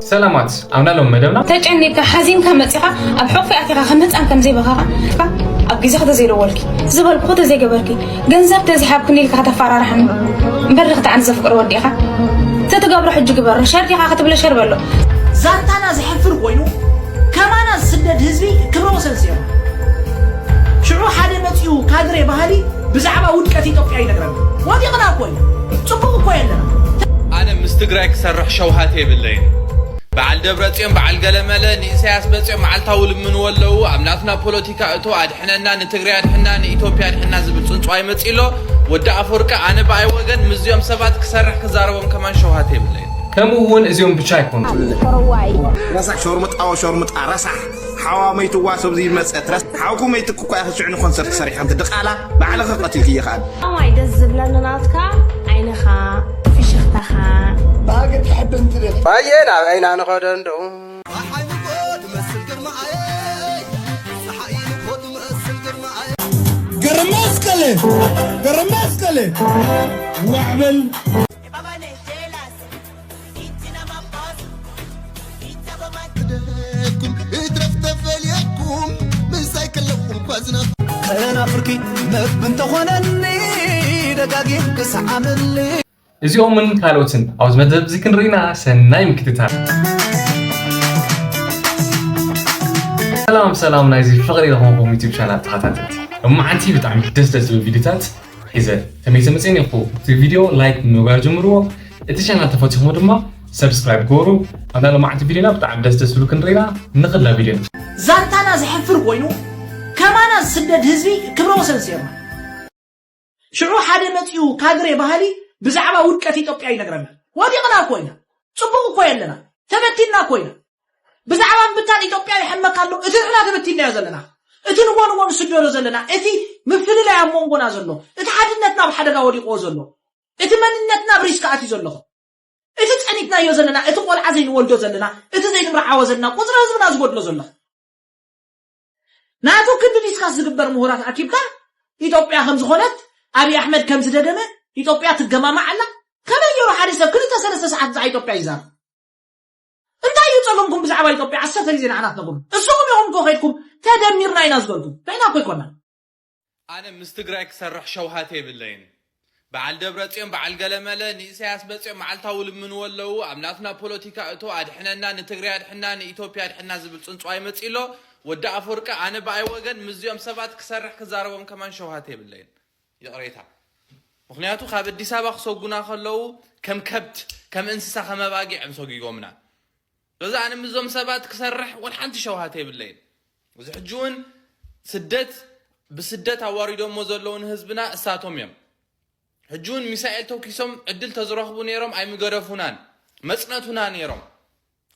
ሰላማት ኣብና ሎም መደብና። ተጨኒካ ሓዚንካ መጺኻ ኣብ ሕቑፊ ኣቲኻ ከም ህፃን ከም ዘይበኻኻ፣ ኣብ ግዜኻ ተዘይደወልኪ፣ ዝበልኩ ተዘይገበርኪ፣ ገንዘብ ተዘይሃብክኒ ኢልካ ከተፈራርሐኒ እምበር፣ ድኽቲ ኣነ ዘፍቅሮ ወዲኻ ተትገብሮ ሕጂ ግበሮ። ሸር ዲኻ ክትብለ ሸር በሎ። ዛንታና ዘሕፍር ኮይኑ ከማና ዝስደድ ህዝቢ ክብረ ወሰን ስዒሩ። ሽዑ ሓደ መጺኡ ካድሬ ባህሊ ብዛዕባ ውድቀት ኢትዮጵያ ይነግረና። ወዲቕና እኮ ኢና። ጽቡቕ እኮ የለና። ኣነ ምስ ትግራይ ክሰርሕ ሸውሃት የብለይን። በዓል ደብረፅዮን በዓል ገለመለ ንኢሳያስ በፅዮም መዓልታዊ ልምንዎ ኣለዉ። ኣብ ናትና ፖለቲካ እቶ ኣድሕነና፣ ንትግራይ ኣድሕና፣ ንኢትዮጵያ ኣድሕና ዝብል ፅንፅዋይ መፂ ኣሎ። ወዲ ኣፈወርቂ ኣነ ብኣይ ወገን ምስዚኦም ሰባት ክሰርሕ ክዛረቦም ከማን ሸውሃት የብለይን። ከምኡ እውን እዚኦም ብቻ ኣይኮኑ። ረሳሕ ሸርሙጣዎ ሸርሙጣ ረሳሕ ሓዋ መይትዋ ሰብዚ መፀት ረስ ሓውኩ መይትኩ እኳ ኢኺ ሽዕኒ ኮንሰርት ሰሪሕካ እንት ድቓላ ባዕልኺ ቀቲልኪ ይኽኣል ኣማይ ደስ ዝብለኒ ናትካ ዓይንኻ ፍሽኽታኻ ባየ ናብ ዓይና ንኸዶ እንደው ግርማስቀለ ግርማስቀለ ዋዕበል ተናፍርኪ መብ እንተኾነኒ ደጋጊም ክሰዓመኒ እዚኦምን ካልኦትን ኣብዚ መደብ እዚ ክንርኢና ሰናይ ምክትታል። ሰላም ሰላም ናይዚ ፍቕሪ ዝኾንኩም ዩቲብ ቻናል ተኸታተልቲ፣ ሎማዓንቲ ብጣዕሚ ደስ ደስ ዝብል ቪዲዮታት ሒዘ ተመይሰ መፅእን ይኹ። እቲ ቪዲዮ ላይክ ምግባር ጀምርዎ፣ እቲ ቻናል ተፈቲኹም ድማ ሰብስክራይብ ግበሩ። ኣብና ሎማዓንቲ ቪዲዮና ብጣዕሚ ደስ ደስ ዝብሉ ክንርኢና ንኽላ ቪዲዮ ዛንታና ዘሕፍር ኮይኑ ከማና ዝስደድ ህዝቢ ክብረ ወሰን ስዒርና። ሽዑ ሓደ መፂኡ ካድሬ ባህሊ ብዛዕባ ውድቀት ኢትዮጵያ ይነግረና። ወዲቕና እኮ ኢና። ፅቡቕ እኮ የለና። ተበቲንና እኮ ኢና። ብዛዕባ ምብታን ኢትዮጵያ ይሕመካ ኣሎ። እቲ ንሕና ተበቲንናዮ ዘለና፣ እቲ ንጎ ንጎ ንስደዶ ዘለና፣ እቲ ምፍልላይ ኣብ መንጎና ዘሎ፣ እቲ ሓድነትና ኣብ ሓደጋ ወዲቕዎ ዘሎ፣ እቲ መንነትና ኣብ ሪስክ ኣትዩ ዘሎ፣ እቲ ፀኒትናዮ ዘለና፣ እቲ ቆልዓ ዘይንወልዶ ዘለና፣ እቲ ዘይንምርዓዎ ዘለና፣ ቁፅሪ ህዝብና ዝጎድሎ ዘሎ። ናቱ ክንዲ ዲስካስ ዝግበር ምሁራት ኣኪብካ ኢትዮጵያ ከም ዝኾነት ኣብይ ኣሕመድ ከም ዝደገመ ኢትዮጵያ ትገማማዕ ኣላ። ከመይ ገይሩ ሓደ ሰብ ክልተ ሰለስተ ሰዓት ብዛዕባ ኢትዮጵያ ይዛረብ? እንታይ እዩ ጸገምኩም ብዛዕባ ኢትዮጵያ ዓሰርተ ግዜ ንዓና ትነግሩ? እስኹም ኢኹም እኮ ከይድኩም ተደሚርና ኢና ዝበልኩም። ንሕና እኮ ኣይኮናን። ኣነ ምስ ትግራይ ክሰርሕ ሸውሃት የብለይን። በዓል ደብረፅዮን በዓል ገለመለ ንኢሳያስ በፅዮም መዓልታዊ ልምንዎ ኣለዉ። ኣብ ናትና ፖለቲካ እቶ ኣድሕነና፣ ንትግራይ ኣድሕና፣ ንኢትዮጵያ ኣድሕና ዝብል ፅንፅዋይ መፂ ኣሎ። ወዲ ኣፈወርቂ ኣነ ብኣይ ወገን ምስዚኦም ሰባት ክሰርሕ ክዛረቦም ከማን ሸውሃት የብለይን። ይቕሬታ። ምኽንያቱ ካብ ኣዲስ ኣበባ ክሰጉና ከለዉ ከም ከብት ከም እንስሳ ከም ኣባጊዕ እዮም ሰጒጎምና። ስለዚ ኣነ ምስዞም ሰባት ክሰርሕ ወላ ሓንቲ ሸውሃት የብለይን። እዚ ሕጂ እውን ስደት ብስደት ኣዋሪዶሞ ዘለዉ ንህዝብና እሳቶም እዮም። ሕጂ እውን ሚሳኤል ተኩሶም ዕድል ተዝረኽቡ ነይሮም ኣይምገደፉናን መፅነቱና ነይሮም።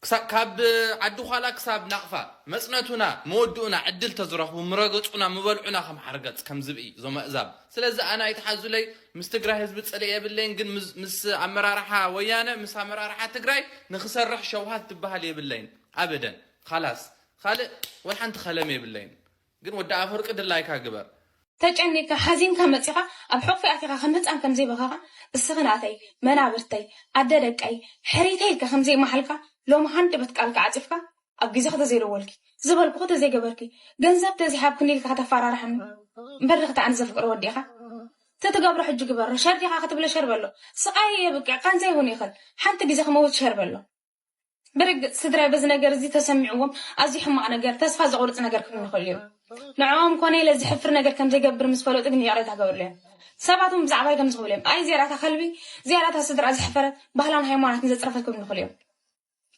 ክሳ- ካብ ዓዲ ኳላ ክሳብ ናቕፋ መፅነቱና መወድኡና ዕድል ተዝረኽቡ ምረገፁና ምበልዑና ከም ሓርገፅ ከም ዝብኢ እዞም ኣእዛብ። ስለዚ ኣነ ኣይትሓዙለይ፣ ምስ ትግራይ ህዝቢ ፅልኢ የብለይን፣ ግን ምስ- ምስ ኣመራርሓ ወያነ ምስ ኣመራርሓ ትግራይ ንክሰርሕ ሸውሃት ትበሃል የብለይን ኣበደን። ካላስ ካልእ ወላ ሓንቲ ከለም የብለይን። ግን ወዲ ኣፈወርቂ ድላይካ ግበር። ተጨኒካ ሓዚንካ መጺኻ ኣብ ሕቑፊ ኣቲኻ ከም ህፃን ከም ዘይበኻኻ እስኺ ናተይ መናብርተይ ኣደ ደቀይ ሕሪተይ ኢልካ ከም ዘይመሓልካ ሎሚ ሃንደበት ቃልካ ዓፂፍካ ኣብ ግዜኺ ተዘይደወልኪ ዝበልኩኺ ተዘይገበርኪ ገንዘብ ተዘይሃብክኒ ኢልካ ከተፈራርሐኒ እምበር ድኽቲ ኣነ ዘፍቅሮ ወዲኻ ተትገብሮ ሕጂ ግበሮ ሸር ዲኻ ክትብለ ሸር በሎ ስቓይ የብቅዕ ቃንዛ ይኹን ይኽእል ሓንቲ ግዜ ክመውት ሸር በሎ ብርግጽ ስድራይ በዚ ነገር እዚ ተሰሚዕዎም ኣዝዩ ሕማቕ ነገር፣ ተስፋ ዘቑርጽ ነገር ክብሉ ይኽእሉ እዮም። ንዕኦም ኮነ ኢለ ዘሕፍር ነገር ከም ዘይገብር ምስ ፈለጡ ግን ይቕሬታ ክገብሩለይ እዮም። ሰባት እውን ብዛዕባይ ከምዚ ክብሉ እዮም፣ ኣይ እዚኣ ዳታ ከልቢ፣ እዚኣ ዳታ ስድራ ዘሕፈረት፣ ባህላን ሃይማኖትን ዘጽረፈት ክብሉ ይኽእሉ እዮም።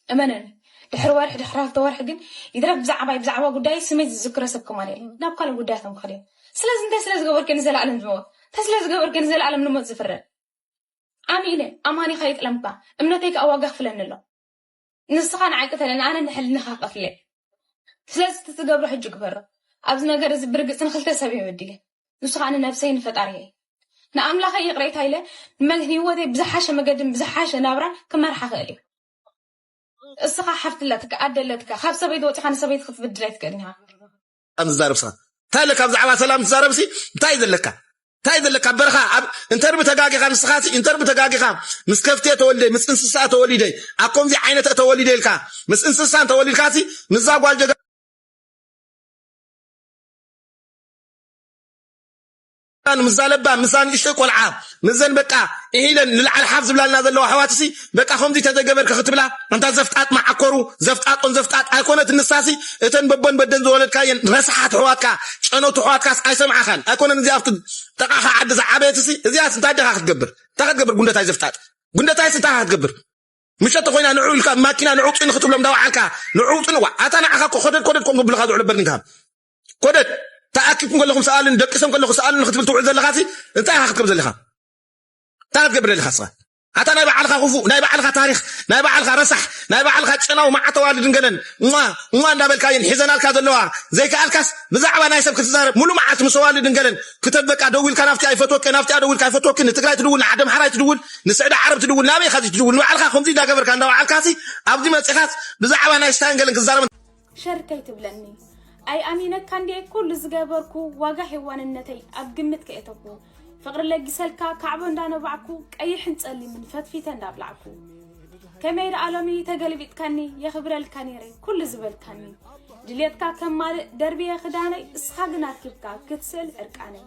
እመነኒ፣ ድሕሪ ወርሒ ድሕሪ ክልተ ወርሒ ግን ይትረፍ ብዛዕባይ ብዛዕባ ጉዳየይ ስመይ ዝዝክሮ ሰብ ከማን የለን። ናብ ካልእ ጉዳያቶም ክኸዱ እዮም። ስለዚ እንታይ ስለ ዝገበርኩ እየ ንዘለኣለም ዝመውት? እንታይ ስለ ዝገበርኩ እየ ንዘለኣለም ንሞት ዝፍረድ? ኣሚነ ኣማኒኻ ይጥለምካ እምነተይ ከኣ ዋጋ ክፍለኒ ኣሎ ንስኻ ንዓይ ቅተለኒ ኣነ ንሕልናኻ ከፍለ ስለዚ እቲ ትገብሮ ሕጂ ግበሮ ኣብዚ ነገር እዚ ብርግጽ ንክልተ ሰብ እየ በዲለ ንሱ ከኣ ንነብሰይ ንፈጣሪየይ ንኣምላኸይ ይቕሬታ ኢለ ንመ- ንህይወተይ ብዝሓሸ መገድን ብዝሓሸ ናብራን ክመርሓ ክእል እየ እስኻ ሓፍቲ ኣለትካ ኣደ ኣለትካ ካብ ሰበይቲ ወጺኻ ንሰበይቲ ክትብድል ኣይትክእልን ኢኻ ኣን ዝዛረብ ስኻ እንታይ ኣለካ ብዛዕባ ሰላም ትዛረብ ሲ እንታይ እዩ ዘለካ እንታይ ዘለካ በረኻ ኣብ ኢንተርቪ ተጋጊኻ ንስኻሲ ኢንተርቪ ተጋጊኻ ምስ ከፍትየ ተወልደ ምስ እንስሳ ተወሊደ ኣብ ከምዚ ዓይነት ተወሊደ ኢልካ ምስ እንስሳ ተወሊድካሲ ምስዛ ጓል ጀጋ ምዛለባ ምሳ ንእሽተይ ቆልዓ ምዘን በቃ ኢለን ንላዕሊ ሓፍ ዝብላልና ዘለዋ ኣሕዋትሲ በቃ ከምዚ ተዘገበርካ ክትብላ እንታ ዘፍጣጥ መዓኮሩ ዘፍጣጦን ዘፍጣጥ ኣይኮነት ንሳሲ እተን በቦን በደን ዝወለድካየን ረስሓት ኣሕዋትካ ጨነቱ ኣሕዋትካስ ኣይሰምዓኻን ኣይኮነን እዚ ኣብቲ ጠቃኻ ዓዲ ዝዓበየትሲ እዚኣስ እንታይ ደኻ ክትገብር እንታይ ክትገብር ጉንደታይ ዘፍጣጥ ጉንደታይስ እንታይ ክትገብር ምሸት ኮይና ንዑ ኢልካ ማኪና ንዑ ውፅኡ ንክትብሎም እንዳወዓልካ ንዑ ውፅኡ ንዋ ኣታ ንዓኻ እኮ ኮደድ ኮደድ ኮም ክብልካ ዝውዕል በርኒካ ኮደድ ተኣኪብኩም ከለኹም ሰኣልን ደቂሶም ከለኹ ሰኣልን ክትብል ትውዕል ዘለካ ሲ እንታይ ኢኻ ክትገብር ዘለካ እንታይ ክትገብር ዘለካ ስኻ ኣታ ናይ ባዕልካ ክፉእ ናይ ባዕልካ ታሪክ ናይ ባዕልካ ረሳሕ ናይ ባዕልካ ጨናዊ መዓተዋሊ ድንገለን እማ እማ እንዳበልካየን ሒዘናልካ ዘለዋ ዘይከኣልካስ ብዛዕባ ናይ ሰብ ክትዛረብ ሙሉ መዓልቲ ምስ ዋሊ ድንገለን ክተበቃ ደው ኢልካ ናብቲ ኣይፈትወኪ ናብቲ ደው ኢልካ ኣይፈትወኪ ንትግራይ ትድውል ንዓደም ሓራይ ትድውል ንስዕዲ ዓረብ ትድውል ናበይ ኢኻ ትድውል ንባዕልካ ከምዚ እንዳገበርካ እንዳባዓልካሲ ኣብዚ መፂኻስ ብዛዕባ ናይ ስታይን ገለን ክዛረብ ሸር ከይትብለኒ ኣይኣሚነካ እንድየ ኩሉ ዝገበርኩ ዋጋ ሄዋንነተይ ኣብ ግምት ከየተኩ ፍቕሪ ለጊሰልካ ካዕቦ እንዳነባዕኩ ቀይሕን ጸሊምን ፈትፊተ እንዳብላዕኩ ከመይ ደኣ ሎሚ ተገልቢጥካኒ የኽብረልካ ነይረ ኩሉ ዝበልካኒ ድልየትካ ከማልእ ደርብየ ክዳነይ እስኻ ግን ኣርኪብካ ክትስእል ዕርቃነይ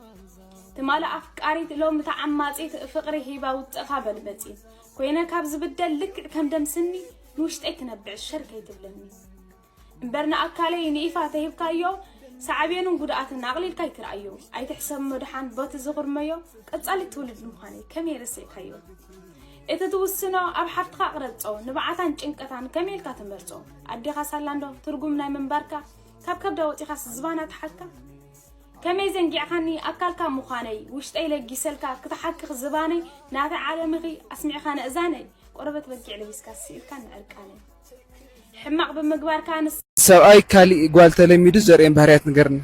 ትማሊ ኣፍቃሪት ሎሚ ተዓማጺት ፍቕሪ ሂባ ውጽእኻ በልበጺ ኮይነ ካብ ዝብደል ልክዕ ከም ደም ስኒ ንውሽጠይ ክነብዕ ሸር ከይትብለኒ እምበር ንኣካለይ ንኢፋ ተሂብካዮ ሳዕቤኑን ጉድኣትን ኣቕሊልካ ኣይትርኣዮ ኣይትሕሰብ መድሓን በቲ ዝኹርመዮ ቀጻሊት ትውልድ ምዃነይ ከመይ ረሲዕካዮ እቲ ትውስኖ ኣብ ሓፍትኻ ቅረጾ ንብዓታን ጭንቀታን ከመይ ኢልካ ትመርጾ ኣዴኻ ሳላ እንዶ ትርጉም ናይ ምንባርካ ካብ ከብዳ ወጺኻስ ዝባና ትሓካ ከመይ ዘንጊዕኻኒ ኣካልካ ምዃነይ ውሽጠይ ለጊሰልካ ክትሓክኽ ዝባነይ ናተይ ዓለምኺ ኣስሚዕኻ ነእዛነይ ቆርበት በጊዕ ለቢስካ ስኢልካኒ ዕርቃነይ ሕማቕ ብምግባርካ ንስ ሰብኣይ ካሊእ ጓል ተለሚዱ ዘርእየን ባህርያት ንገርና።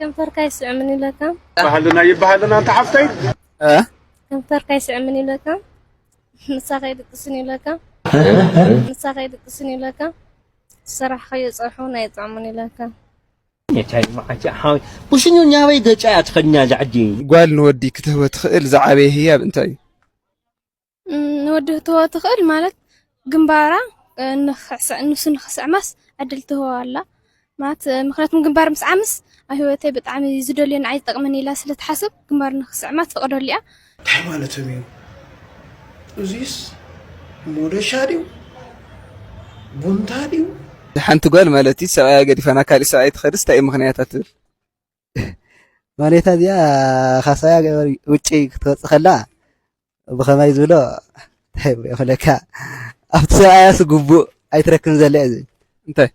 ከንፈርካ ይስዕምን ይብለካ። ይበሃልና ይበሃልና ኣንታ ሓፍተይ። እ? ከንፈርካ ይስዕምን ይብለካ። ምሳኻ ይድቅስን ይብለካ። ምሳኻ ይድቅስን ይብለካ። ዝሰራሕኻዮ ፀብሒ እውን ኣይጥዕሙን ይብለካ። የቻይ መዓቻ ሓወይ ብሽኙ ኛበይ ገጫ እያ ትኸድኛ ዛዕዲ ጓል ንወዲ ክትህቦ ትኽእል ዝዓበየ ህያብ እንታይ እዩ? ንወዲ ክትህቦ ትኽእል ማለት ግንባራ ንሱ ንኽስዕማስ ዕድል ትህቦ ኣላ ማለት ምክንያቱም ግንባር ምስዓምስ ኣብ ህይወተይ ብጣዕሚ ዝደልዮ ንዓይ ዝጠቅመኒ ኢላ ስለ ትሓስብ ግንባር ንኽስዕማ ትፈቅደሉ እያ። እንታይ ማለቶም እዩ? እዚስ ሞደሻ ድዩ? ቡንታ ድዩ? ሓንቲ ጓል ማለት እዩ ሰብኣያ ገዲፋ ናብ ካሊእ ሰብኣይ ትኸድስ እንታይ እዩ ምኽንያታ ትብል? ማሌታ እዚኣ ካብ ሰብኣያ ገበር ውጪ ክትወፅእ ከላ ብኸመይ ዝብሎ እንታይ ይብሎ ይኽእለካ ኣብቲ ሰብኣያስ ግቡእ ኣይትረክብን ዘላ እዩ ዝብል እንታይ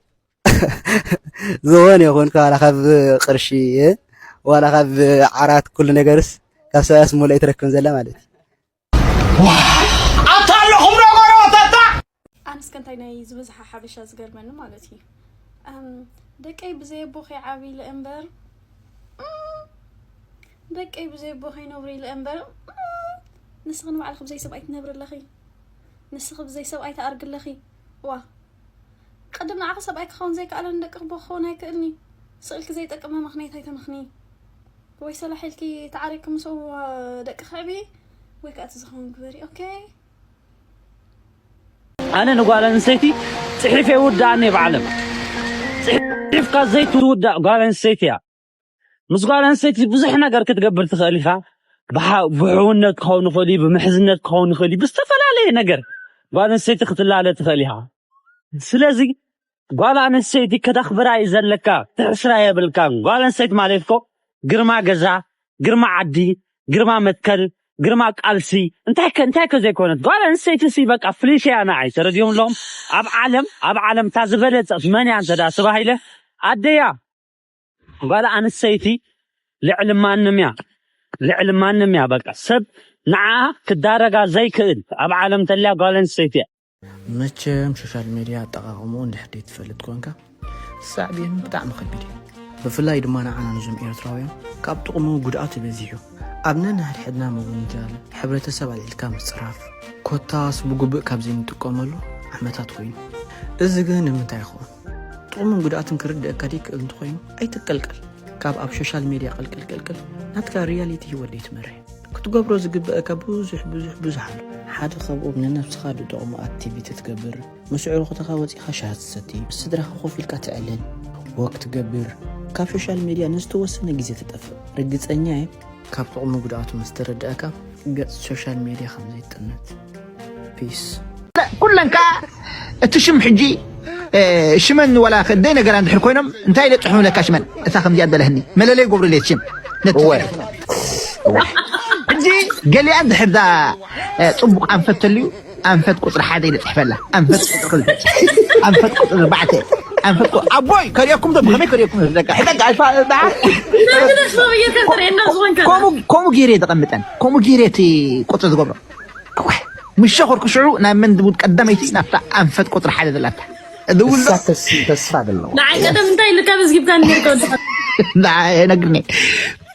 ዝኾነ ይኹን ዋላ ካብ ቅርሺ ዋላ ካብ ዓራት ኩሉ ነገርስ ካብ ሰብኣያስ ሙሉእ ኣይትረክብን ዘላ ማለት እዩ ኣታ ኣለኹም ዶ ጎረባብታ ኣነስ ከ እንታይ ናይ ዝበዝሓ ሓበሻ ዝገርመኒ ማለት እዩ ደቀይ ብዘይ ኣቦኺ ዓብይለ እምበር ደቀይ ብዘይ ኣቦኺ ነብሪለ እምበር ንስኺ ንባዕልኺ ብዘይ ሰብኣይ ትነብሪ ኣለኺ ንስኺ ብዘይ ሰብኣይ ትኣርጊ ኣለኺ ዋ ቅድም ንዓኺ ሰብኣይ ክኸውን ዘይከኣለ ንደቅኺ ኣቦ ክኸውን ኣይክእልን እዩ ስቕ ኢልኪ ዘይጠቅም መመኽነይታ ኣይተምኽኒ ወይ ሰላሕ ኢልኪ ተዓሪቅኪ ምስኡ ደቅኺ ኣዕብዪ ወይ ከዓ እቲ ዝኸውን ግበሪ ኦኬ ኣነ ንጓል ኣንስተይቲ ፅሒፍ የውድኣኒ እየ ብዓለም ፅሒፍካ ዘይትውዳእ ጓል ኣንስተይቲ እያ ምስ ጓል ኣንስተይቲ ብዙሕ ነገር ክትገብር ትኽእል ኢኻ ብሕውነት ክኸውን ይኽእል እዩ ብምሕዝነት ክኸውን ይኽእል እዩ ብዝተፈላለየ ነገር ጓል ኣንስተይቲ ክትላለ ትኽእል ኢኻ ስለዚ ጓል ኣንስተይቲ ከተኽብራ እዩ ዘለካ ትሕስራ የብልካን ጓል ኣንስተይቲ ማለት እኮ ግርማ ገዛ ግርማ ዓዲ ግርማ መትከል ግርማ ቃልሲ እንታይ ከ እንታይ ከ ዘይኮነት ጓል ኣንስተይቲ ሲ በቃ ፍሊሽ እያ ንዓይ ተረዲኦም ኣለኹም ኣብ ዓለም ኣብ ዓለም እታ ዝበለጸት መን እያ እንተ ተባሂለ ኣደያ ጓል ኣንስተይቲ ልዕሊ ማንም እያ ልዕሊ ማንም እያ በቃ ሰብ ንዓ ክዳረጋ ዘይክእል ኣብ ዓለም ተልያ ጓል ኣንስተይቲ እያ መቸም ሶሻል ሜድያ ኣጠቓቕምኡ እንድሕር ዘይትፈልጥ ኮንካ ሳዕቤኑ ብጣዕሚ ከቢድ እዩ። ብፍላይ ድማ ንዓና ነዞም ኤርትራውያን ካብ ጥቕሙ ጉድኣቱ በዚሑ። ኣብ ነንሕድሕድና ምውንጃል፣ ሕብረተሰብ ኣልዒልካ ምጽራፍ፣ ኮታስ ብግቡእ ካብ ዘይንጥቀመሉ ዓመታት ኮይኑ። እዚ ግን ንምንታይ ይኸውን? ጥቕሙን ጉድኣቱን ክርድኣካ ደይክእል እንተኾይኑ ኣይትቀልቀል። ካብ ኣብ ሶሻል ሜድያ ቅልቅል ቅልቅል ናትካ ሪያሊቲ ህይወት ደይትመርሕ። ክትገብሮ ዝግበአካ ብዙሕ ብዙሕ ብዙሕ ኣሎ። ሓደ ካብኦም ንነብስኻ ዝጠቕሙ ኣክቲቪቲ ትገብር፣ ምስ ኣዕሩኽትኻ ወፂኻ ሻሂ ትሰቲ፣ ምስ ስድራኻ ኮፍ ኢልካ ተዕልል፣ ወክ ትገብር፣ ካብ ሶሻል ሜድያ ንዝተወሰነ ግዜ ትጠፍእ። ርግፀኛ እየ ካብ ጥቕሚ ጉድኣቱ ምስ ተረዳእካ ገጽ ሶሻል ሜድያ ከም ዘይትጥምት። ፒስ። ኩለን ከዓ እቲ ሽም ሕጂ ሽመን ዋላ ደይ ነገራ እንድሕር ኮይኖም እንታይ ኢለ ፅሑፍለካ ሽመን እታ ከምዚኣ በለህኒ መለለይ ገብሩ ሌት ሽም ነቲ ሕጂ ገሊኣ እንድሕር ዛ ፅቡቅ ኣንፈት ተልዩ ኣንፈት ቁፅሪ ሓደ ኢለ ፅሕፈላ ኣንፈት ቁፅሪ ክልተ ኣንፈት ቁፅሪ ኣርባዕተ ኣንፈት ቁ- ኣቦይ ከሪኦኩም ዶ ብከመይ ከሪኦኩም ደቃ ሕደጋ ኣይፋ ከምኡ ገይረ ተቐምጠን ከምኡ ገይረ እቲ ቁፅሪ ዝገብሮ ምሸ ኮርኩ ሽዑ ናብ መን ድውል ቀዳመይቲ ናብታ ኣንፈት ቁፅሪ ሓደ ዘላታ ድውል እሳ ተስ- ተስፋ ዘለዎ ንዓይ ቀደም እንታይ ኢልካ መዝጊብካኒ ነርካ ወዲ ሓ- ንዓይ ነግርኒ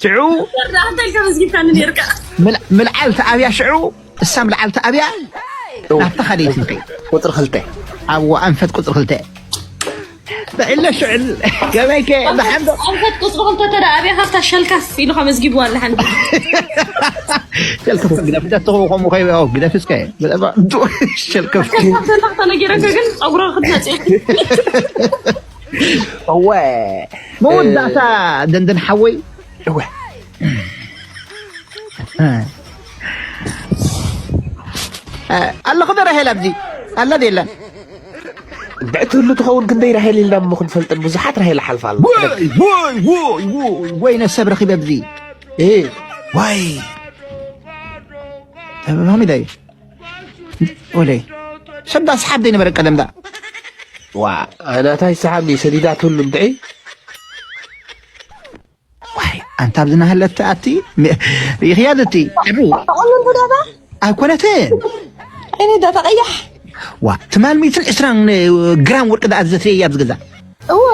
ሽዑ ወርዳ እንታይ ኢልካ መዝጊብካኒ ነርካ ምል- ምልዓል ተኣብያ ሽዑ እሳ ምልዓል ተኣብያ ናብታ ካልኣይቲ ንኸይድ ቁፅሪ ክልተ ኣብ ኣንፈት ቁፅሪ ክልተ ብዕለ ሽዕል ገበይከ ብሓንዶ ኣንፈት ቁፅሪ ክልተ ተዳ ኣብያ ካብታ ሸልካፍ ኢሉ ከመዝጊብዋ ኣለሓን ሸልከፍ ግደፍ ደትኹ ከምኡ ከይበ ግደፍ እስከ ብለባ ሸልከፍ ተነጊረካ ግን ፀጉሮ ክትመፅእ እወ መወዳእታ ደንደን ሓወይ እወ ኣለኹ ዶ ራሄል ኣብዚ ኣላ ዶ የለን ብዕትህሉ ትኸውን ክንደይ ራሄል ኢልና እሞ ክንፈልጥን ብዙሓት ራሄል ሓልፋ ኣሎ ወይ ወይ ወይ ወይ ወይ ነሰብ ረኺበ ኣብዚ እ ዋይ ሃሚዳ እዩ ወለይ ሰብ ዳ ሰሓብ ዘይነበረ ቀደም ዳ ዋ ኣናታይ ሰሓብኒ ሰዲዳ ትህሉ እንድዒ ዋይ ኣንታ ኣብዚ ናሃለት ኣቲ ሪእኽያ ዘቲ ተቆልንቱ ዳታ ኣይኮነትን እኔ ዳታ ቀያሕ ዋ ትማል ሚእትን ዕስራን ግራም ወርቂ ዳ ኣዘትርየ እያ ኣብዚ ገዛ እወ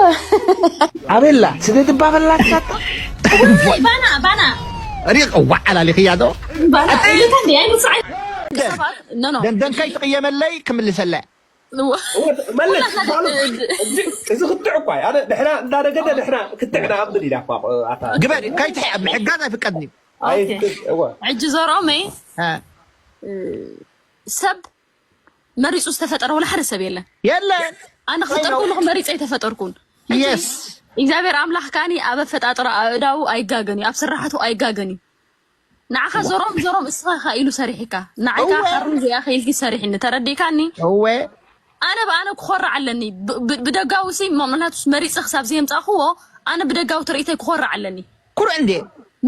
ኣቤላ ስደድባ በላትካታ ባና ባና ሪቕ ዋዓላሊኽያ ዶ ባና ኢሉካ እንዲ ኣይምስዓይ ኖ ኖ ደንደንካይ ትቕየመለይ ክምልሰለ መለስ ባሉ እዚ ክትዕ እኳ ኣነ ድሕና እንዳደገደ ድሕና ክትዕ ንኣብል ኢና እኳ ኣታ ግበር ከይትሕ ምሕጋዝ ኣይፍቀድኒ ኣይ እወ ሕጂ ዘርኦመይ እ፣ ሰብ መሪፁ ዝተፈጠረ ወላ ሓደ ሰብ የለን የለን ኣነ ክፍጠር ከለኹ መሪፀ ኣይተፈጠርኩን የስ እግዚኣብሔር ኣምላኽ ካኒ ኣብ ኣፈጣጥራ ኣእዳዉ ኣይጋገን እዩ ኣብ ስራሕቱ ኣይጋገን እዩ ንዓኻ ዘሮም ዘሮም እስኻ ኢኻ ኢሉ ሰሪሕካ ንዓይካ እወ። ሓሩን ዚኣ ከኢልኪ ሰሪሕኒ ተረዲእካኒ እወ ኣነ ብኣነ ክኾርዕ ኣለኒ ብ- ብ- ብደጋዊ ሲ ምክንያቱ መሪፀ ክሳብ ዘየምፃእክዎ ኣነ ብደጋዊ ትርኢተይ ክኾርዕ ኣለኒ ኩርዕ እንዴ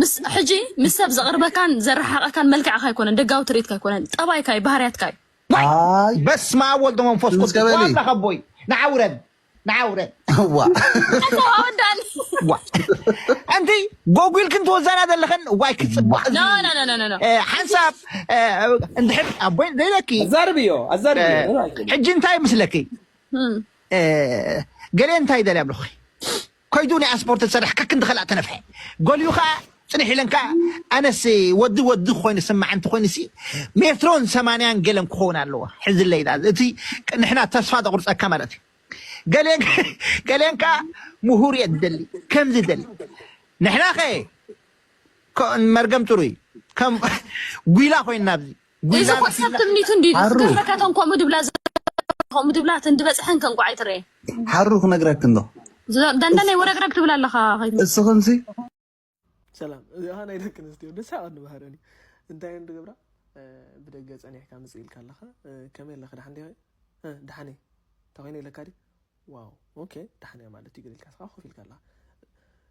ምስ ሕጂ ምስ ሰብ ዘቕርበካን ዘረሓቐካን መልክዕካ ኣይኮነን ደጋዊ ትርኢትካ ኣይኮነን ጠባይካ እዩ ባህርያትካ እዩ ኣይ በስመ ኣብ ወልድ መንፈስ ቅዱስ እስከ በሊ። ዋላ ከቦይ ንዓውረድ ንዓውረድ ዋ ተዋወዳኒ ዋ ኣንቲ ጎጉልክን ትወዛና ዘለኸን ዋይ ክፅብቅ no no no no no no እ፣ ሓንሳብ እ፣ እንድሕር ኣቦይ ዘይለኪ ኣዛርብዮ ኣዛርብዮ እ፣ ሕጂ እንታይ ምስለኪ እ፣ ገለ እንታይ ደልያ ብለኹ ከይዱ ናይ ኣስፖርት ዝሰርሕ ከክንዲ ኸላእ ተነፍሐ ገሊኡ ከዓ ፅንሕ ኢለን ከዓ ኣነስ ወዲ ወዲ ኮይኑ ስማዕ እንተ ኮይኑ ሲ ሜትሮን ሰማንያን ገለን ክኸውን ኣለዎ ሕዝለይ ዳ እቲ ንሕና ተስፋ ተቁርፀካ ማለት እዩ ገሌን ገሌን ከዓ ምሁር እየ ትደሊ ከምዚ ደሊ ንሕና ኸ ከ- መርገም ጥሩይ ከም ጒላ ኮይና ኣብዚ ጒላ እዚ እኮ ሰብ ትምኒቱ እንዲ ሓሩ። ዝገርመካ እተን ከምኡ ድብላ ዘ- ከምኡ ድብላ እተን ዝበፅሐን ከንቋዕ ኣይትረየ ሓሩ ክነግረክ እንዶ ደንደነይ ወረግረግ ትብል ኣለኻ ከይኑ እስኽንሲ ሰላም እዚኣ ናይ ደቂ ኣንስትዮ ደስ ኣቐኒ ባህረኒ እንታይ እዮም ዝገብራ ብደገ ጸኒሕካ ምጽእ ኢልካ ኣለኻ ከመይ ኣለኻ ደሓን ዲኻ ደሓነ ተኾይነ ኢለካ ዲ ዋው ኦኬ ደሓነ ማለት እዩ ገለ ኢልካ ስኻ ኮፍ ኢልካ ኣለኻ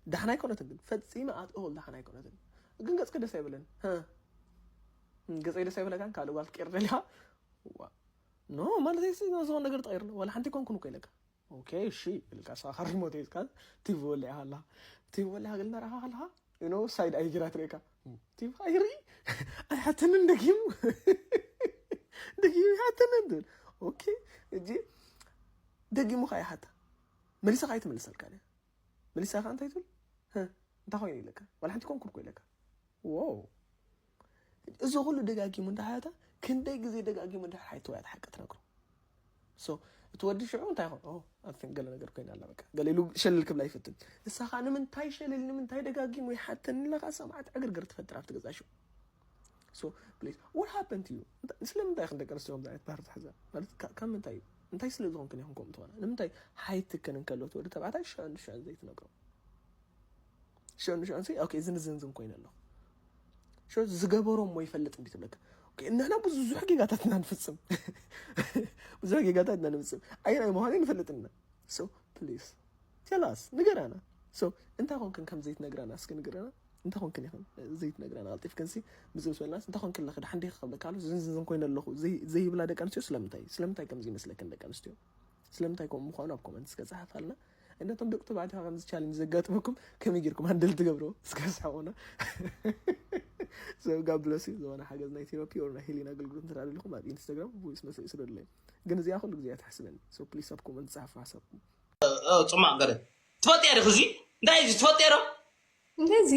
ደሓን ኣይኮነትን ግን ፈጺመ ኣትኦል ደሓን ኣይኮነትን ግን ገጽኪ ደስ ኣይብለን ገጸይ ደስ ኣይብለካን ካልእ ጓል ትቀይር ደሊኻ ኖ ማለት ዝኾነ ነገር ትቐይር ዋላ ሓንቲ ኮንኩን እኮ ኢለካ ኦኬ እሺ ኢልካ ሳኻሪ ሞቴ ኢልካ ቲቪ ወሊዕካ ኣላ ቲቪ ወሊዕካ ገለ እናረኣኻ ከለኻ ዩ ኖ ሳይድ ኣይ ጌራ ትርእካ ቲቪ ኣይርኢ ኣይሓተንን ደጊሙ ደጊሙ ኣይሓተንን ትብል ኦኬ እጂ ደጊሙ ካ ይሓታ መሊሳ ካ ኣይትመልሰልካ ድያ መሊሳ ካ እንታይ ትብል እንታይ ኮይኑ ኢለካ ዋላ ሓንቲ ኮንኩን እኮ ኢለካ ዎ እዚ ኩሉ ደጋጊሙ እንዳሓታ ክንደይ ግዜ ደጋጊሙ እንድሕር ሓይተወያ ሓቂ ትነግሮ so እቲ ወዲ ሽዑ እንታይ ይኾን? ኦ፣ ኣብቲ ገለ ነገር ኮይና ኣላ፣ በቃ፣ ገለ ኢሉ ሸለል ክብላ ይፈትን። ንሳ ኸዓ ንምንታይ ሸለል፣ ንምንታይ ደጋጊሙ ይሓተኒ ኢላ ኸዓ ሰማዕት ዕግርግር ትፈጥር ኣብቲ ገዛ ሽዑ። So, please, what happened to you? እንታ-፣ ስለምንታይ ኢኽን ደቂ ኣንስትዮ ከምዚ ዓይነት ባህሪ ትሕዛ? ማለት፣ ካ-፣ ካብ ምንታይ እዩ? እንታይ ስለ ዝኾንክን ኢኽን ከምኡ ትኾና? ንምንታይ ሓይትክን እንከሎ እቲ ወዲ ተባዕታይ ሽዑ ንሽዑ ዘይትነግሮ? ሽዑ ንሽዑ ንሲ፣ ኦኬ፣ ዝንዝንዝን ኮይነ ኣለኹ። ሽዑ ዝገበሮ እሞ ይፈልጥ እንዲ ትብለካ። ኦኬ፣ ንሕና ብዙሕ ጌጋታት ኢና ንፍጽም። ብዙሕ ጌጋታት ኢና ንፍጽም። ኣየናይ ምዃኑ ንፈልጥ ኢና። So, please, tell us, ንገራና። So፣ እንታይ ኮንክን ከም ዘይትነግራና እስኪ ንገራና። እንታይ ኮንክን ኢኽን ዘይትነግራና? ቀልጢፍክን ሲ ምጽእ ዝበልናስ እንታይ ኮንክን ኣለኺ? ደሓን ዲኺ ክብለካ ኣሎ። ዝንዝንዝን ኮይነ ኣለኹ። ዘይ-፣ ዘይብላ ደቂ ኣንስትዮ ስለምንታይ? ስለምንታይ ከምዚ ይመስለክን ደቂ ኣንስትዮ? ስለምንታይ ከምኡ ምዃኑ ኣብ ኮመንት እስከ ጸሓፋልና። እንደ እቶም ደቂ ተባዕትዮ ከምዚ ቻሌንጅ ዘጋጥመኩም ከመይ ጌርኩም ሃንድል ትገብርዎ? እስከ ስሓቑና። So, God bless you። ዝኾነ ሓገዝ ናይ ቴራፒ or ናይ ሂሊንግ ኣገልግሎት እንተ ደኣ ደሊኹም ኣብ ኢንስታግራም ቮይስ መሰል ይስደዱለይ። ግን እዚኣ ኩሉ ግዜ እያ ትሕስበኒ። So, please ኣብ ኮመንት ጸሓፉ ሓሳብኩም። እ፣ ጽማቕ ገለ። ትፈልጥዮ ዲኺ እዚ? እንታይ እዩ እዚ? ትፈልጥዮ ዶ? እንደዚ።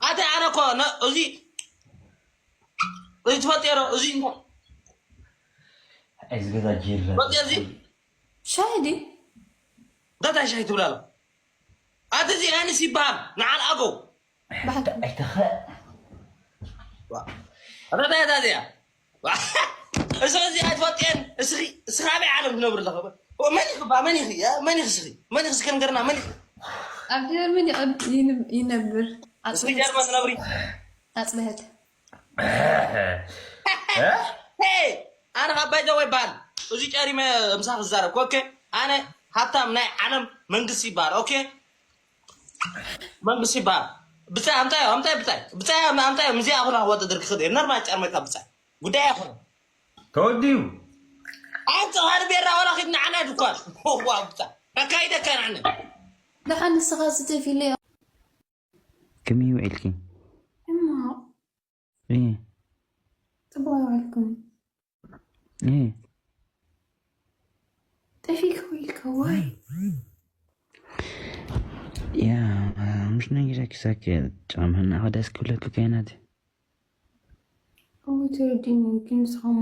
ኣተ ኣነ እኮ ነ-፣ እዚ፣ እዚ ትፈልጥዮ ዶ? እዚ እንታይ? እዚ ገዛ ጅረ። ትፈልጥዮ እዚ? ሻሂ ድዩ? እንታይ ሻሂ ትብላ ኣሎ? ኣቲ እዚ ኣንስ ይበሃል፣ ንዓል ኣገው። ብሓቂ። ኣይተኸ-፣ ዋ። ኣታ እንታይ እያ እዚኣ? ዋ። እስኺ እዚ ኣይትፈልጥየን፣ እስኺ፣ እስኺ ኣበይ ዓለም ትነብሪ ኣለኺ? ኦ፣ መን ኢኺ ባ? መን ኢኺ? ያ፣ መን ኢኺ እስኺ? መን ኢኺ እስኪ ንገርና፣ መን ኢኺ? ኣብ ጀርመን ይቐብ-፣ ይን-፣ ይነብር። እስኺ ኣጽብሀት። ጀርመን ትነብሪ? ኣጽብሀት። እ? ሄይ! ኣነ ካብ ባይዘ ወይ በሃል፣ እዚ ጨሪመ ምሳኺ ዝዛረብ፣ ኦኬ? ኣነ ሃብታም ናይ ዓለም መንግስቲ ይበሃል፣ ኦኬ? መንግስቲ ይበሃል። ብጻይ ኣምጣዮ፣ ኣምጣዮ ብጻይ። ብጻይ ኣም-፣ ኣምጣዮ፣ ምዚኣ ኣኹና ክወዳደር ክኽእል እየ። ነርማል ጨርመካ ብጻይ። ጉዳይ ኣይኮነን። ተወዲኡ። ኣንተ ሃር ቤራ ወላ ኺድ ንዓና ድኳን። ዋ ብጻይ። ኣካይደካ ንዓና። ደሓን ንስኻ ዝተፊለ። ከመይ ውዒልኪ? ሕማቕ። እየ። ጽቡቕ ኣይዋልኩን። እየ። ጠፊእካ ውዒልካ ዋይ? ያ፣ ምሽ ነጊረኪ ሳክ ጫማና ኸዳስ ክብለኪ ከይናት። እዎ ተረዲእኒ፣ ግን ንስኻ እሞ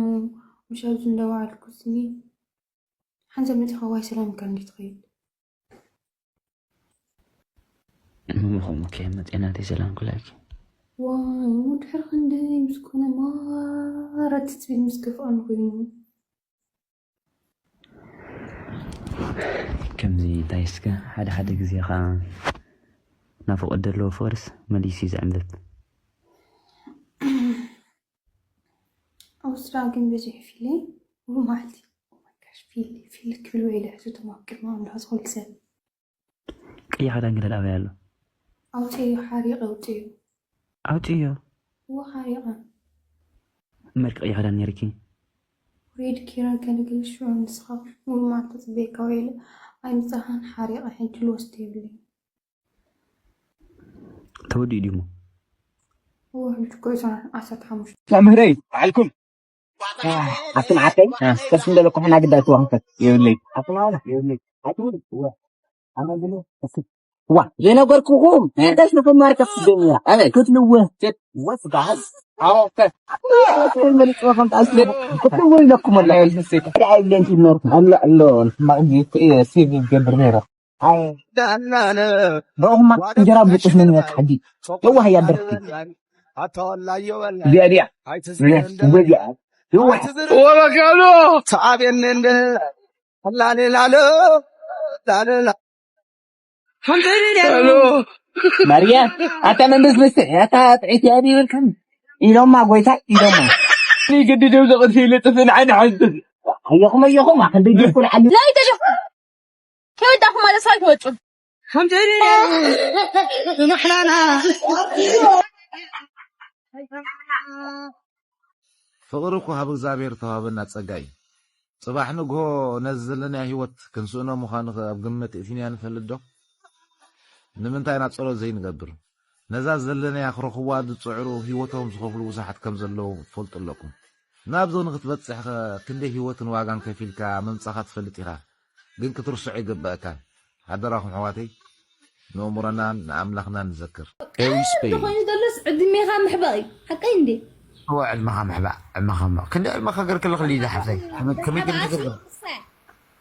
ምሽ ኣብዚ እንዳወዓልኩ ስኒ ሓንሳብ መጺኻ ዋይ ሰላም ኢልካ እንዴት ትኸይድ? እሞ ከምኡ ከየመጤናተይ ሰላም ክብለኪ። ዋይ፣ እሞ ድሕሪ ክንደይ ምስ ኮነ ማራ ትጽቢት ምስ ከፍኣኒ ኮይኑ። ከምዚ እንታይ እስከ ሓደ ሓደ ግዜ ኸዓ ናፍቖት ዘለዎ ፍቕርስ መሊሱ እዩ ዝዕንብብ። ኣብ ስድራ ግን በዚሑ ፊለይ፣ ሙሉእ መዓልቲ፣ oh my gosh፣ ፊል፣ ፊል ክብል ውዒለ፣ ሕሱቶም ኣብ ቅድሚ ኣምላኽ ዝኸሉ ሰብ። ቀይሕ ክዳን ገለ ኣበይ ኣሎ? ኣውፅእዮ፣ ሓሪቐ ኣውፅእዮ። ኣውፅእዮ? እወ፣ ሓሪቐ። እምበርኪ ቀይሕ ክዳን ነይርኪ? ሬድ ኬራ ገለገለ ሽዑ ንስኻ ሙሉእ መዓልቲ ፅበየካ ውዒለ፣ ኣይምፃኻን፣ ሓሪቐ፣ ሕጂ ልወስዶ የብለይን። ተወዲኡ ድዩ እሞ? እወ፣ ሕጂ እኮ እዩ ሰዓት ዓሰርተ ሓሙሽተ። መምህረይ፣ በዓልኩም። አ፣ ኣብቲ መዓርከይ፣ አ፣ ከስ እንደለኩ ሕና ግዳይ ክዋኽፈት የብለይ። ኣብቲ መዓላ የብለይ። ኣትብል፣ እወ። ኣነ ግን፣ እስ-፣ ዋ፣ ዘይነገርኩኹም። ከስ ንኽማር ከስ ደኛ። ኣበይ? ክትልወ። ወስ ጋዝ። ኣዎ፣ ከ-፣ መሊጽዎ ከም ጣል ክትልወ ኢለኩም ወላ። ኣይ፣ ልስሴ። ኣይ፣ ለንቲ ነርኩ። ኣላ፣ ኣሎ፣ ማግኘት፣ እ፣ ሴቭ ይገብር ነይረ። ኣይ፣ ዳናነ። ብኣኹማ እንጀራ ብጥፍ ነን ወካ ሓዲ። የዋህ እያ ደርፍቲ። ኣተወላዮ በላ። ዲያ፣ ዲያ። ኣይትዝር ዲያ፣ እንደ-፣ ዲያ። የዋህ። ኣይትዝር። ወበካሎ። ተኣቤን እንደ-፣ ላሌ ላሎ፣ ላሌ ላ-፣ ሄሎ። ማርያ፣ ኣታ መንደስ መስተ፣ ኣታ ጥዒት እያ ዲበልካኒ። ኢሎማ ጎይታ፣ ኢሎማ። ይገድደው ዘቕት ይልጥፍን ዓይኒ ሓዝን። ኣየኹም፣ ኣየኹም፣ ኣኽንደይ ጀርኩ ልዓሊ። ናይ ተሸ-፣ ከይወዳእኩም ማለት ሰው ኣይትወጡን። ከምቲ ንሕናና። ፍቕሪ እኮ ካብ እግዚኣብሔር ተዋህበና ጸጋ እዩ። ጽባሕ ንግሆ ነዚ ዘለናዮ ህይወት ክንስእኖ ምዃኑ ከ ኣብ ግምት እእቲናዮ ንፈልጥ ዶ? ንምንታይ ኢና ጸሎት ዘይንገብር? ነዛ ዘለናያ ክረኽብዋ ዝጽዕሩ ህይወቶም ዝኸፍሉ ብዙሓት ከም ዘለዉ ትፈልጡ ኣለኩም። ናብዚ ንክትበጽሕ ከ ክንደይ ህይወትን ዋጋን ከፊልካ ምምጻኻ ትፈልጥ ኢኻ። ግን ክትርስዖ ኣይግበኣካን። ሓደራኹም ኣሕዋተይ፣ ንእምሮናን ንኣምላኽናን ንዘክር። Harry Spain። እንተኾይኑ ዘሎስ ዕድሜኻ ምሕባእ እዩ። ሓቀይ እንዴ? እወ፣ ዕድመኻ ምሕባእ፣ ዕድመኻ ምሕባእ። ክንደይ ዕድመኻ ገርክለኺ ሊዛ ሓፍተይ? ከመይ፣ ከመይ ገርክለኺ?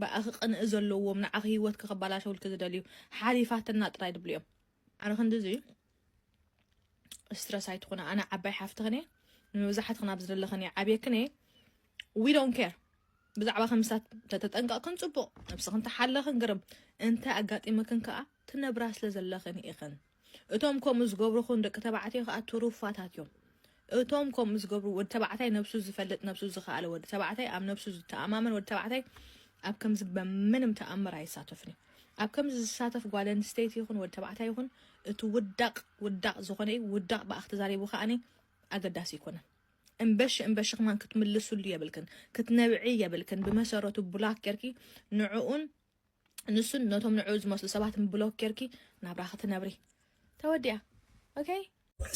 ብኣኺ ቅንኢ ዘለዎም ንዓኺ ህይወትኪ ከባላሸውልኪ ዝደልዩ ሓሊፋትና ጥራይ ድብሉ እዮም። ኣነ ክንድዚ ስትረስ ኣይትኾነ። ኣነ ዓባይ ሓፍትኽን እየ። ንመብዛሕትኽን ኣብ ዝደለኽን እየ ዓብየክን እየ። We don't care። ብዛዕባ ከምስታት ተተጠንቀቕክን ጽቡቕ፣ ነብስኽን ተሓለኽን ግርም። እንተ ኣጋጢመክን ከኣ ትነብራ ስለ ዘለኽን ኢኽን። እቶም ከምኡ ዝገብሩኹን ደቂ ተባዕትዮ ከኣ ትሩፋታት እዮም። እቶም ከምኡ ዝገብሩ፣ ወዲ ተባዕታይ ነብሱ ዝፈልጥ፣ ነብሱ ዝኸኣለ ወዲ ተባዕታይ፣ ኣብ ነብሱ ዝተኣማመን ወዲ ተባዕታይ ኣብ ከምዚ በምንም ተኣምር ኣይሳተፍን እዩ። ኣብ ከምዚ ዝሳተፍ ጓል ኣንስተይቲ ይኹን ወዲ ተባዕታይ ይኹን፣ እቲ ውዳቕ ውዳቕ ዝኾነ እዩ። ውዳቕ ብኣኽ ተዛሪቡ ከኣኒ ኣገዳሲ ይኮነን። እምበሽ እምበሽ ከማን ክትምልሱሉ የብልክን፣ ክትነብዒ የብልክን። ብመሰረቱ ብላክ ጌርኪ ንዕኡን ንሱን ነቶም ንዕኡ ዝመስሉ ሰባትን ብሎክ ጌርኪ ናብራ ክትነብሪ። ተወዲኣ። ኦኬ?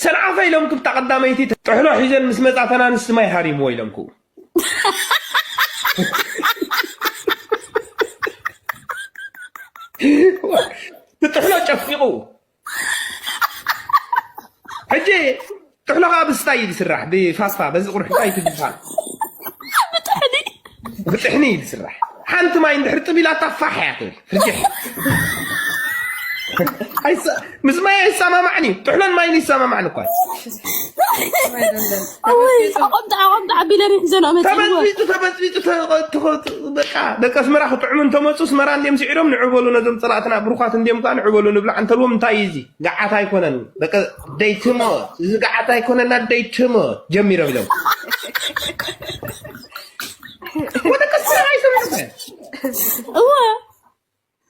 ሰንዓፈ ኢሎምኩም፣ እታ ቀዳመይቲ ጥሕሎ ሒዘን ምስ መጻ፣ እተን ኣንስቲ ማይ ሃሪምዎ ኢሎምኩ። እቲ ጥሕሎ ጨፊቑ። ሕጂ ጥሕሎ ከዓ ብስታይ እዩ ዝስራሕ፣ ብፋፋ፣ በዚ ቁርሒ እንታይ ትበሃል? ብጥሕኒ እዩ ዝስራሕ። ሓንቲ ማይ እንድሕር ጥብ ኢላታ ፋሕ እያ ትብል። ፍርጅሕ። ኣይሰ-፣ ምስ ማይ ኣይሰማማዕን እዩ። ጥሕሎን ማይን ይሰማማዕን እኳ። ኣወይ፣ ኣቆምጣ፣ ኣቆምጣ ኣቢለ ሪሕ ዘኖ መፅእዎ። ተበጥቢጡ፣ ተበጥቢጡ፣ ተ-፣ ተ-፣ በቃ፣ ደቂ ኣስመራ ክጥዕሙ እንተመፁ፣ ኣስመራ እንድዮም ስዒሮም፣ ንዑ በሉ ነዞም ፀላእትና፣ ብሩኻት እንድዮም ከዓ፣ ንዑ በሉ ንብላዕ እንተልዎም፣ እንታይ እዩ እዚ? ገዓት ኣይኮነን። በቃ፣ ደይትሞት፣ እዚ ገዓት ኣይኮነን፣ ደይትሞት፣ ጀሚሮም ኢሎም። ወደቂ ኣስመራ ኣይሰምዑ። እወ።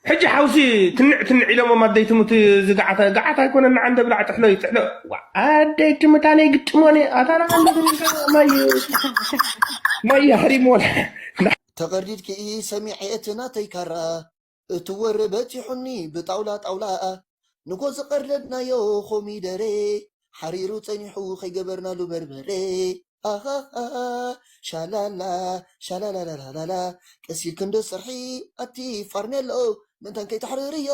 ሕጂ ሓውሲ ትንዕ ትንዕ ኢሎሞም፣ ኣደይ ትሙት፣ እዚ ገዓት፣ ገዓት ኣይኮነን፣ ንዓ እንደ ብላዕ ጥሕሎ እዩ፣ ጥሕሎ። ዋ፣ ኣደይ ትሙት፣ ኣነ ይግጥሞኒ፣ ኣታ ንዓ እንደ ማይ፣ ማይ ሓሪምዎ። ተቐርዲድኪ ሰሚዐ እቲ ናተይ ካራ፣ እቲ ወረ በጺሑኒ ብጣውላ ጣውላ፣ ንጎ ዝቐርደድናዮ ኮሚደሬ፣ ሓሪሩ ጸኒሑ ከይገበርናሉ በርበሬ። ኣሃሃ፣ ሻላላ፣ ሻላላላላላ፣ ቀስ ኢልኪ እንዶ ስርሒ፣ ኣቲ ፋርኔሎ፣ ምእንታን ከይተሕርርዮ፣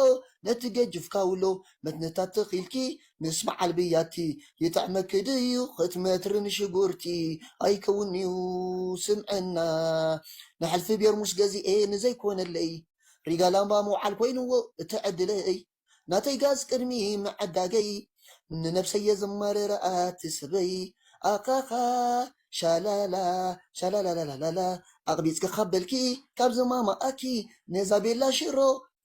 ነቲ ገጅፍካ ውሎ፣ መትንታት ተኺልኪ፣ ምስ በዓል ብያቲ፣ ይጥዕመኪ ድዩ ክትመትሪ ንሽጉርቲ? ኣይከውን'ዩ ስምዕና፣ ንሕልፊ ቤርሙስ ገዚኤ ንዘይኮነለይ፣ ሪጋ ላምባ ምውዓል ኮይንዎ እቲ ዕድለይ። ናተይ ጋዝ ቅድሚ ምዕዳገይ፣ ንነብሰይ የዘማርር ኣቲ ሰበይ። ኣኻኻ፣ ሻላላ፣ ሻላላላላላ፣ ኣቕቢጽኪ ካብ በልኪ፣ ካብ ዝማማኣኪ፣ ነዛ ቤላ ሽሮ፣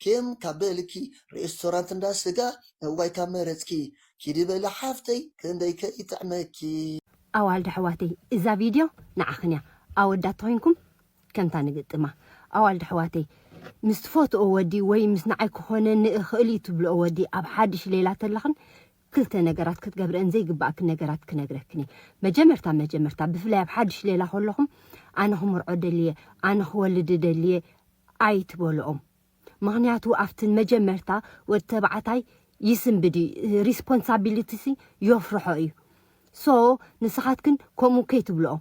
ኬም ካብ በልኪ፣ ሬስቶራንት እንዳ ስጋ፣ እዋይ ካብ መረጽኪ፣ ኪዲ በሊ ሓፍተይ፣ ክንደይ ከ ይጥዕመኪ። ኣዋልድ ኣሕዋተይ፣ እዛ ቪድዮ ንዓኽን እያ። ኣወዳት ተኾይንኩም ከምታ ንግጥማ። ኣዋልድ ኣሕዋተይ፣ ምስ ትፈትኦ ወዲ ወይ ምስ ንዓይ ክኾነኒ እኽእል እዩ ትብልኦ ወዲ ኣብ ሓድሽ ሌላ ተለኽን ክልተ ነገራት ክትገብረን ዘይግባእክን ነገራት ክነግረክን እየ። መጀመርታ መጀመርታ ብፍላይ ኣብ ሓድሽ ሌላ ከለኹም ኣነ ክምርዖ ደልየ፣ ኣነ ክወልድ ደልየ ኣይትበልኦም። ምኽንያቱ ኣብቲ መጀመርታ ወዲ ተባዕታይ ይስንብድ እዩ፣ ሪስፖንሳቢሊቲሲ የፍርሖ እዩ። ሶ ንስኻትክን ከምኡ ከይትብልኦ።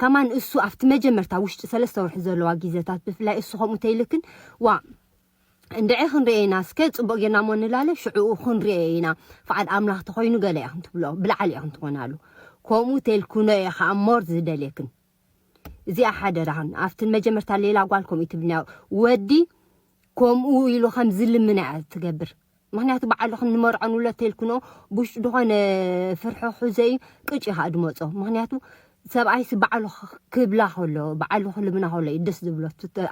ከማን እሱ ኣብቲ መጀመርታ ውሽጢ ሰለስተ ወርሒ ዘለዋ ግዜታት ብፍላይ እሱ ከምኡ ተይልክን ዋ እንድዒ ክንሪኦ ኢና እስከ ጽቡቕ ጌርና እሞ ንላለ ሽዕኡ ክንሪኦ ኢና ፍቓድ ኣምላኽ ተኾይኑ ገለ ኢኽን ትብሎ ብላዕሊ ኢኽን ትኾናሉ ከምኡ ተልኩኖ እየ ኸዓ ሞር ዝደልየክን እዚኣ ሓደራኽን ኣብትን መጀመርታ ሌላ ጓል ከምኡ ትብልና ወዲ ከምኡ ኢሉ ከም ዝልምና እያ ትገብር ምኽንያቱ ባዕልኽን ንመርዖ ንብሎ ተልክኖ ብውሽጡ ዝኾነ ፍርሒ ሑዘ እዩ ቅጭ ኢኻ ድመጾ ምኽንያቱ ሰብኣይሲ ባዕሉ ክብላ ከሎ ባዕሉ ክልምና ከሎ እዩ ደስ ዝብሎ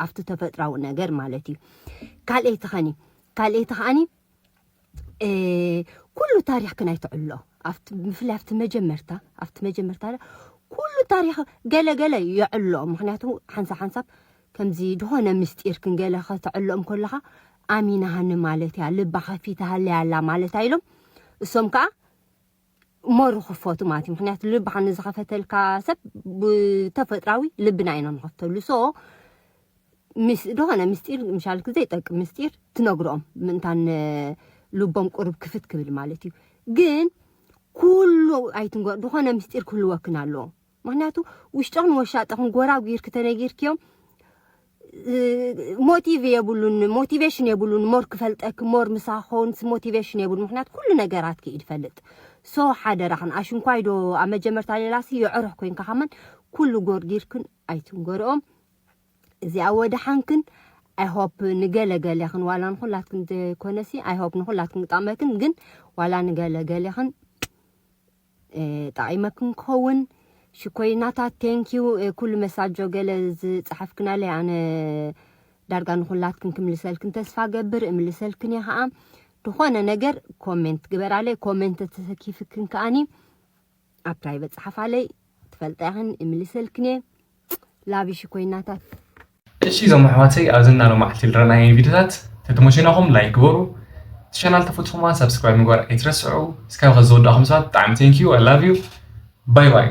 ኣብቲ ተፈጥራዊ ነገር ማለት እዩ ካልኤይቲ ኸኒ ካልኤይቲ ኸኣኒ ኩሉ ታሪኽክን ኣይትዕሎ ብፍላይ ኣብቲ መጀመርታ ኣብቲ መጀመርታ ኩሉ ታሪኽ ገለገለ የዕሎ ምክንያቱ ሓንሳብ ሓንሳብ ከምዚ ድኾነ ምስጢር ክንገለ ከተዕሎም ከለኻ ኣሚናሃኒ ማለት እያ ልባ ከፊታሃለይ ኣላ ማለት ኣይሎም እሶም ከዓ ሞር ክፈቱ ማለት እዩ ምክንያቱ ልብኻ ንዝኸፈተልካ ሰብ ብተፈጥራዊ ልብና ኢና ንኸፍተሉ ሶ ምስ ዝኾነ ምስጢር ምሻልክ ዘይጠቅም ምስጢር ትነግርኦም ምእንታን ልቦም ቁርብ ክፍት ክብል ማለት እዩ ግን ኩሉ ኣይትንገር ዝኾነ ምስጢር ክህልወክን ኣለዎ ምክንያቱ ውሽጥኽን ወሻጥኽን ጎራጒርክ ተነጊርክዮም ሞቲቭ የብሉን ሞቲቬሽን የብሉን ሞር ክፈልጠክ ሞር ምሳኻ ክኸውንስ ሞቲቬሽን የብሉን ምክንያቱ ኩሉ ነገራት ክኢድ ፈልጥ ሶ ሓደራኽን ኣሽንኳይ ዶ ኣብ መጀመርታ ሌላሲ የዕሩኽ ኮይንካ ከማን ኩሉ ጎርጊርክን ኣይትንገርኦም እዚኣ ወደ ሓንክን I hope ንገለ ገሌኽን ዋላ ንኹላትክን ዘይኮነሲ I hope ንኹላትክን ክጠቕመክን ግን ዋላ ንገለ ገሌኽን ጠቒመክን ክኸውን። ሽኮይናታት thank you። ኩሉ መሳጆ ገለ ዝፀሓፍክናለይ ኣነ ዳርጋ ንኹላትክን ክምልሰልክን ተስፋ ገብር እምልሰልክን እየ ከዓ። ዝኾነ ነገር comment ግበራለይ comment ተሰኪፍክን ከዓኒ ኣብ private ፀሓፋለይ ትፈልጣ ኢኽን እምልሰልክን እየ። Love you ሽኮይናታት። እሺ እዞም ኣሕዋተይ ኣብዚ እና ሎማዓልቲ ዝረኣናዮ ቪድዮታት ተተመችዩኩም like ግበሩ። እቲ ቻናል ተፈትኹማ subscribe ምግባር ኣይትረስዑ። እስካብ ከዚ ዝወዳእኹም ሰባት ብጣዕሚ thank you I love you bye bye።